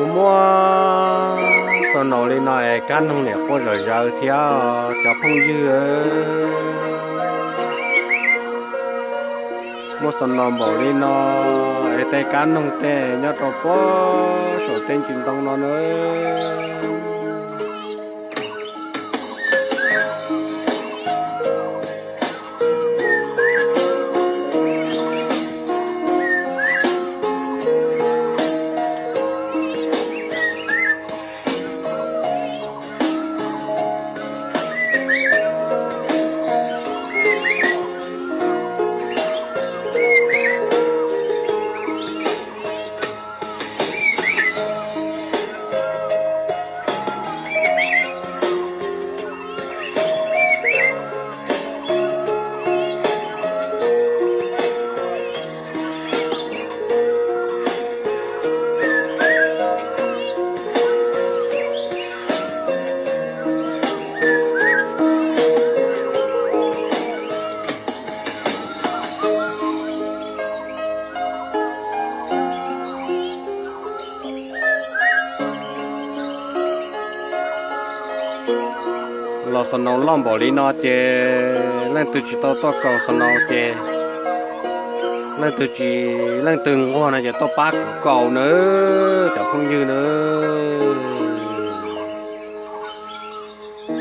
Muab xaus naus li no es kab noog niam quaj zom zaws thiab cov phooj ywg. Muab xaus naus npaum li no es tej kab noog tej nyob rau puag saum tej ntsis ntoo no na. Los xaus naus loj npaum li no ces leej twg tsis tau tuaj kaus xaus naus ces leej twg tsis, leej twg nquag no ces tuaj pab kuv kaus nawb cov phooj ywg nawb.